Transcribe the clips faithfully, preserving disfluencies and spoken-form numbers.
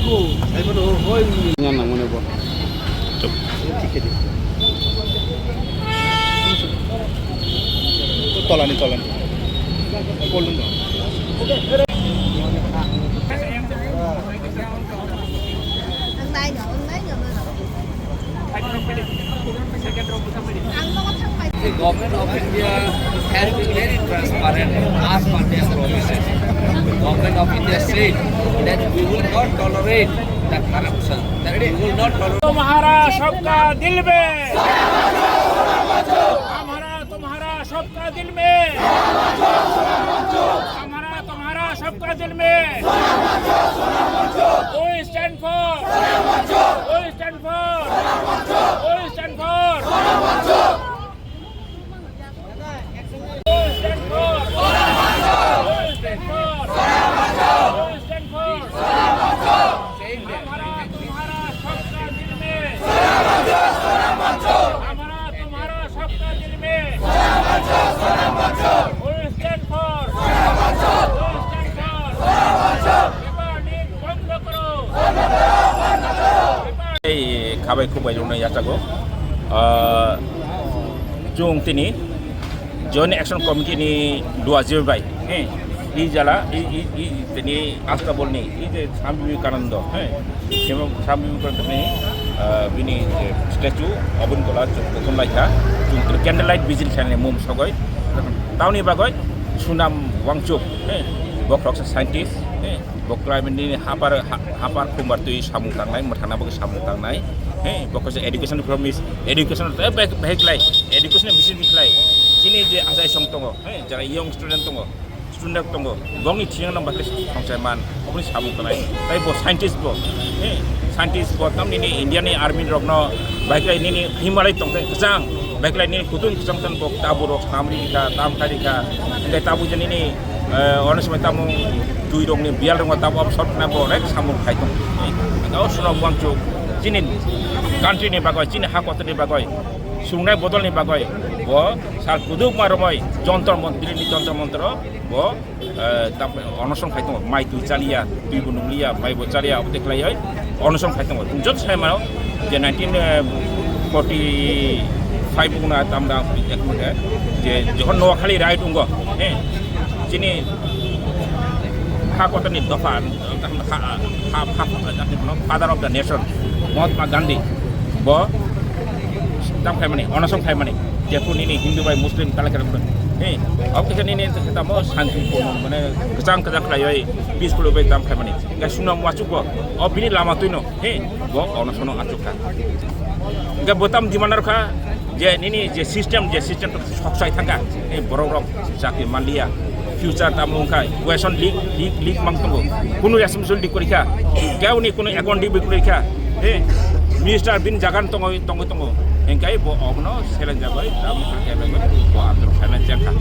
Yan nang mane bo. Tolani, tolani. Polun do. The government of India has been very transparent as per their promises. The government of India said that we will not tolerate the corruption, that we will not tolerate. तुम्हारा सबका दिल में, हमारा तुम्हारा सबका दिल में, हमारा तुम्हारा सबका दिल में। We stand for, we stand for, we stand for. हमारा तुम्हारा सबका दिल में। हमारा तुम्हारा सबका दिल में। We stand for. We stand for. Paper leak বন্ধ করো। Ei khabai khubai rwna yachago. Ah, chwng tini Joint Action Committee ni duaji bai, eh, i jala, i, i, i, tini Astabol ni, i je Swami Vivekananda, eh, simo Swami Vivekananda ni, ah, bini je statue, oboni tola chwng kuthum lai kha, chwng tini candlelight vigil khainai mum sogoi, tauni bagoi Sunam Wangchuk, eh, bokhorok sa scientist, eh, Bo climate ni hapar, ha-, hapar khumbar twi samung tangnai, mwthangna bagwi samung tangnai. He, bo kaisa education promise, education tei bek-, behiklai, education ni bising biklai. Chini je achai song tongo, he, jara young student tongo, student tongo, bongni thiyang nang bakle songchai man, oboni samung tangnai. Tai bo scientist bo, he, scientist bo tamni ni India ni army rokno behiklai nini Himalay tongthai kwchang, behiklai nini kutung kwchang tan bo tabu rok samri kha, tam khai kha, hingke tabu je nini Eh, ono somoi tamo twi rokni biyal rokno tamo absorb khnai bo onek samung khai tong. Ang o Sunam Wangchuk chini country ni bagoi, chini ha kotor ni bagoi, sungnai bodol ni bagoi, bo sal kuduk ma romoi Jontor Mon-, Delhi ni Jontor Montor o bo, eh, tam onoson khai tong, mai twi chaliya, twi bo nungliya, mai bo chaliya, abo de khlai oi. Onoson khai tongo. Chwng joto sai mano je nineteen forty five guna tamda ekmode je jokhon Noakhali raid wngo, he, chini ha kotorni dopha, ha, ha, ha, father of the nation, Mahatma Gandhi, bo tam khaimani, onoson khaimani, jephru nini Hindu bai Muslim kala kala, he, abo kisa nini tamo santi, mane, kwchang kwchang khlaioi, peaceful bai tam khaimani. Hingke Sunam Wangchuk bo, o bini lama twino, he, bo onosono achuk kha. Hingke bo tam demand rw kha, je nini je system, je system to soksai thangkha, he, borok rok chakri manliya, future tamo wngkha, question leak, leak, leak mang tongo, kunu responsibility kwrwi kha, keuni kunu accountability kwrwi kha, he, minister bini jaga tongoi, tongoi tongo, hingke bo obono challenge jagoi, tamo khe bo andolon challenge jagkha.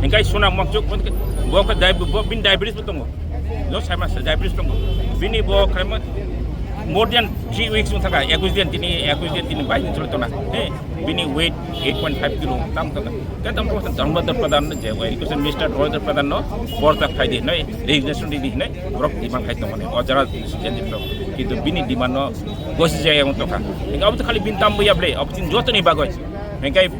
Hingke Sunam Wangchuk bo khe dai-, bo bini diabetes bo tongo. No, sai masa diabetes tongo. Bini bo khlaima more than three weeks wng thaka, ekush din tini, ekush din tini, bais din choli tona. He, bini weight eight point five kilo tam tona. Khe tam tona Dharmendra Pradhan je education minister Dharmendra Pradhan no borta khai di noi, resignation di di noi, borok demand khai tongmani. O jara suggestion di tong. Kintu bini demand no gosi jaya wng tongkha. Hingke abo to khali bini tam bo ya ble, abo chini jotoni bagoi. Hingke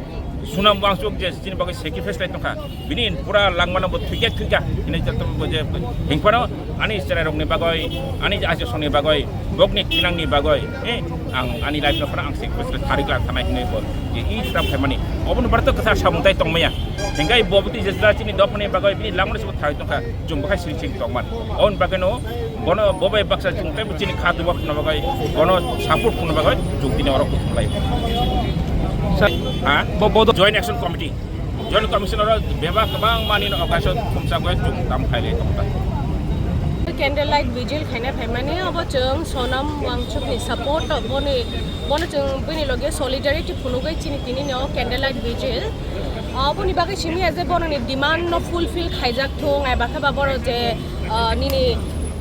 Sunam Wangchuk je chini bagwi sacrifice lai tongkha, bini pura langmano bo thwikya thwikya hinwi je tamo bo je hingphano ani chwrairokni bagwi, ani je aisokni bagwi, bokni thinangni bagwi, eh, ang ani life no phano ang sacrifice khlai thari khlai thanai hinwi bo je i tam khaimani. Oboni barto kwthar samung tai tongmaya. Hingkhai bo bwtwi je chwla chini dophani bagwi bini langmano se bo thari tongkha, chwng bo khai sing sing tongman. Oboni bagwino bono bo bai baksa chwng tei chini kha duba phunukna bagwi, bono support phunukna bagwi chwng tini oro kuthum lai. Sa-, ha? Bo, bo Joint Action Committee. Joint Commission oro bebak kwbang manino occasion khumsa goi chwng tam khai lai tongkha. Candle light vigil khaina phaimani abo chwng Sonam Wangchukni support boni, bono chwng bini loge solidarity phunugwi chini tini no candle light vigil. Aboni bagwi simi ya je bono ni demand no fulfill khaijak thung, ai bakhe ba bono je, ah, nini,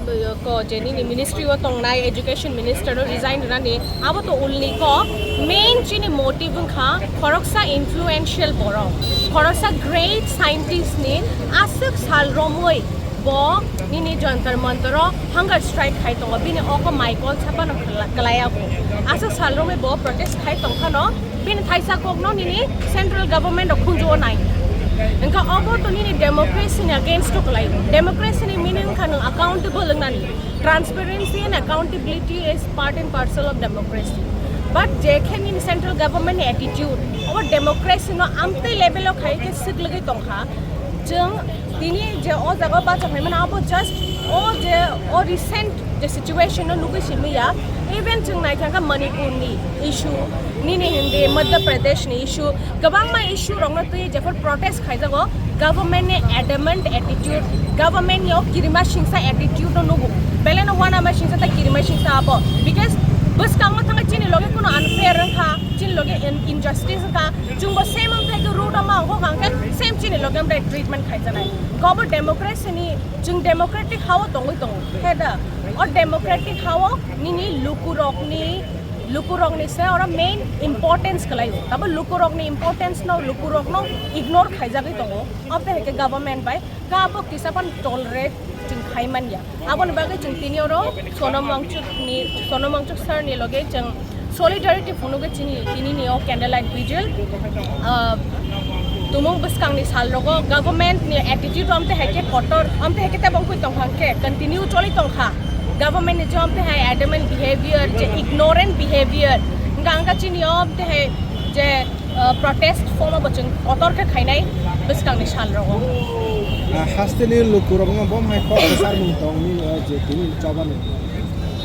ah, ko je nini ministry o tongnai education minister no resign rani, abo to ulni ko. Main chini motive wngkha khoroksa influential borok, khoroksa great scientist ni aswk sal romwi Bo nini Jantar Mantar o hunger strike khai tongo, bini oko mai kol sapano khla-, klai ya bo. Aswk sal romwi bo protest khai tong phano, bini thaisa kokno nini central government rok khunju o nai. Wngkha obo to nini democracy ni against o klai. Democracy ni meaning wngkha nwng accountable wngnani. Transparency and accountability is part and parcel of democracy. But je khe nini central government ni attitude, obo democracy no amtwi level o khai khe swk lwgwi tongkha. Chwng tini je o jaga o bachak phaimani abo just o je o recent je situation no nugwi simi ya. Even chwng naikha khe Manipur ni issue, nini hindi Madhya Pradesh ni issue, kwbangma issue rokno twi jephor protest khaijago, government ni adamant attitude, government ni o kirima singsa attitude no nugo. Belai no uanama singsa tei kirima singsa abo, because bwskango thangwi chini loge kuno unfair wngkha, chini loge in-, injustice wngkha, chwngbo same wngkha khe road o ma wngkha khe same chini loge amre treatment khaijanai. Gobo democracy ni, chwng democratic ha o tongwi tongo, he da? O democratic ha o nini lukurokni, lukurokni se oro main importance kwlaio. Tabo lukurokni importance no, lukurokno ignore khaijagwi tongo. Obo hai khe government bai kabo kisa phano tolerate chwng khai manya. Aboni bagwi chwng tini oro Sonam Wangchuk ni, Sonam Wangchuk sir ni loge chwng solidarity phunugwi chini tini ni o candlelight vigil. Ah, tumung bwskang ni sal rogo government ni attitude amte hai khe kotor, amte hai khe tebong khui tong kha khe continue choli tong kha. Government ni je amte hai adamant behavior, je ignorant behavior, wngkha wngkha chini o amte hai je, ah, protest form abo chwng kotor khe khainai bwskang ni sal rogo. Ah, haste ni lukurok no bom hai kok kwchar mung tong ni, ah, je tini choba ni.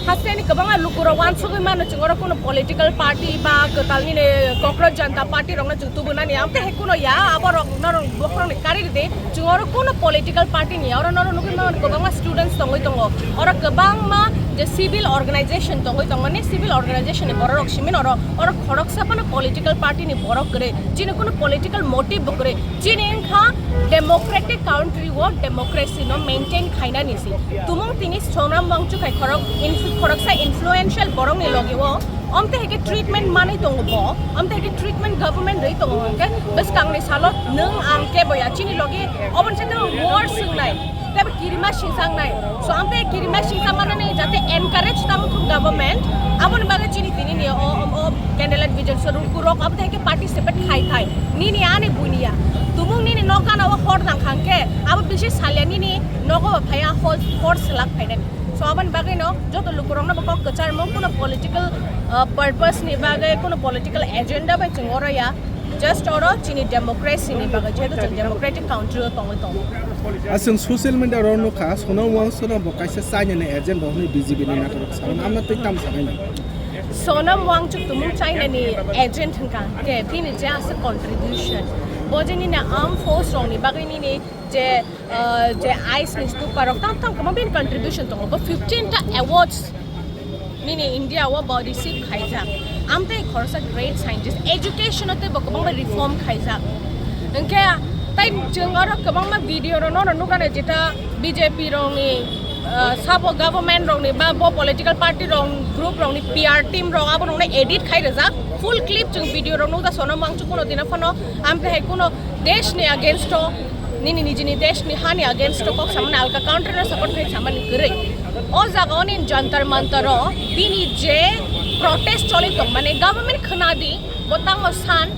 Haste ni kwbangma lukurok wansugwi mano chwng oro kuno political party ba kwtal nini Cockroach Janta Party rokno chwng tubunani amte hai kuno ya, abo rok norok bokhorok ni kari ridi. Chwng oro kuno political party ni ya, oro norok nugwi mano kwbangma students tongwi tongo, oro kwbangma je civil organization tongwi tongo, ni civil organization ni borok rok simi oro, oro khoroksa phano political party ni borok kwrwi, chini kuno political motive bo kwrwi. Chini wngkha democratic country o democracy no maintain khainani si. Tumung tini Sonam Wangchuk hai khorok inf-, khoroksa influential borok ni loge o amte hai khe treatment manwi tongo bo, amte hai khe treatment government rwi tongo hwnkhe bwskang ni salo nwng ang kebo ya chini loge oboni site worse wngnai. Tei bo kirima singsa wngnai. So, amtwi kirima singsa manani jate encourage tamo thung government. Aboni bagwi chini tini ni o, o, o candlelight vigil so lukurok amtwi hai khe participate khai khai. Nini ani buini ya. Tumung nini nok gana o hor nang kha hwnkhe abo bisi salya nini nogo bo phaiya hor, hor selak phainani. So, aboni bagwi no joto lukurokno bo kok kwcharmo kuno political, uh, purpose ni bagwi kuno political agenda bai chwng oro ya. Just oro chini democracy ni bagwi, jehetu chwng democratic country o tongwi tongo. A chwng social media ro nukha, Sonam Wangchuk no bo kaisa China ni agent rok hwnwi B J P ni nakarok sao, amno twi tam sanai na? Sonam Wangchuk tumung China ni agent hwnkha, khe bini je asa contribution, bo je nini armed force rok ni bagwi nini je, ah, je ice ni stupa rok tam tam kwbang bini contribution tongo, bo fifteen ta awards nini India o bo receive khaijak. Amtwi khoroksa great scientist, education o tei bo kwbangma reform khaijak. Hwnkhe tei chwng oro kwbangma video rok no nukha nai, jeta B J P rok ni, ah, sabo government rok ni ba bo political party rok, group rok ni P R team rok abo rok no edit khai rijak. Full clip chwng video rok nukha, Sonam Wangchuk no dina phano amtwi hai kuno desh ni against o, nini nijini desh ni hani against o kok samani, alka country no support khai samani kwrwi. O jaga o nini Jantar Mantar o bini je protest choli tongmani, government khwnadi, bo tamo san,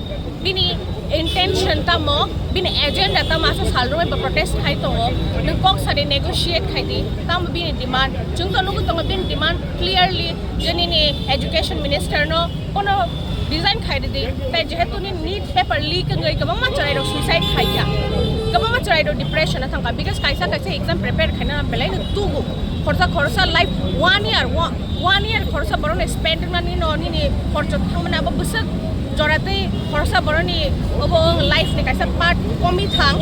bini intention tamo, bini agenda tamo, aswk sal romwi bo protest khai tongo. Nwng kok sadi negotiate khai di, tamo bini demand. Chwng to nugwi tongo bini demand clearly, je nini education minister no kono resign khai ridi. Tei jehetu ni NEET paper leak wngwi kwbangma chwrairok suicide khaikha, kwbangma chwrairok depression o thangkha, because kaisa kaisa exam prepare khaina belai no tugo. Khorsa khorsa life one year, one, one year khorsa borok no spend wngnani no nini khorcho thangmani abo bwswk jora tei khorsa borok ni obo wng life ni kaisa part komi thang.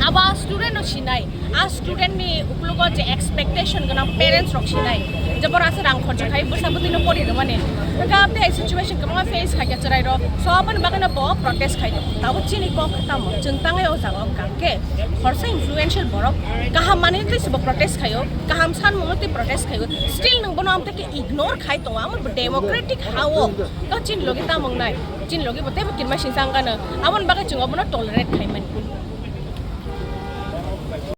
Abo student no sinai. A student ni uklogo je expectation gwnang parents rok sinai, je boro aswk rang khorcho khai bwsa bwtwi no pori rwmani. Hwnkhe amtwi hai situation kwbangma face khaikha chwrairok. So aboni bagwi no bo protest khaio. Tabuk chini kok tamo chwng tangwi o jaga o hwnkha hwnkhe khorsa influential borok kaham manwi twi se bo protest khaio, kaham sanmungno twi protest khaio. Still nwng bono amtwi khe ignore khai tongo, amo bo democratic ha o. To chini logi tamo wngnai? Chini logi bo teibo kirima singsa wngkha no. Aboni bagwi chwng obono tolerate khai manya.